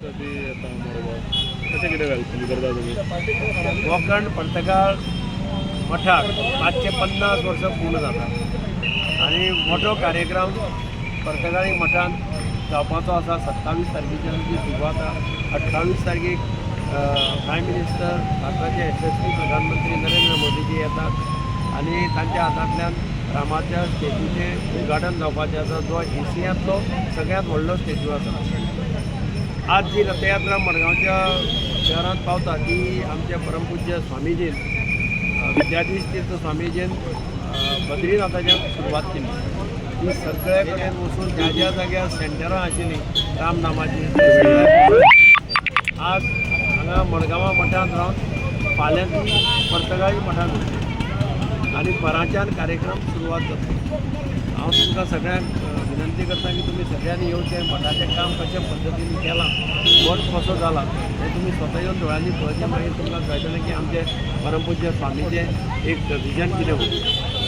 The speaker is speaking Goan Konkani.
ती येता मडगांव, कशें कितें welcome करता तुमी? कोंकण पर्तगाळ मठाक 550 वर्सां पूर्ण जाता आनी मोठो कार्यक्रम पर्तगाळी मठांत जावपाचो आसा. 27 तारखेच्यान जी सुरवात आसा. 28 तारखेक प्रायम मिनिस्टर, भारताचे यशस्वी प्रधानमंत्री नरेंद्र मोदीजी येतात आनी तांच्या हातांतल्यान रामाच्या स्टेच्यूचें उद्घाटन जावपाचें आसा, जो एशियांतलो सगळ्यांत व्हडलो स्टेच्यू आसा. आज जी रथयात्रा मडगांवच्या शहरांत पावता ती आमच्या परमपूज्य स्वामीजीन, विद्याधीश तीर्थ स्वामीजीन बद्रीनाथाच्यान सुरवात केली. ती सगळे कडेन वचून ज्या ज्या जाग्यार सेंटरां आशिल्लीं राम नामाची, ते सगळ्या आज हांगा मडगांवां मठांत रावन फाल्यां ती पर्तगाळी मठांत वतली आनी परांच्यान कार्यक्रम सुरवात जातलो. हांव तुमकां सगळ्यांक विनंती करता की तुमी सगळ्यांनी येवचें. मठाचें काम कशें पद्दतीन केलां, मठ कसो जाला हें तुमी स्वता येवन दोळ्यांनी पळोवचें. मागीर तुमकां कळटलें की आमचे परमपूज्य स्वामीचें एक विजन कितें म्हणून.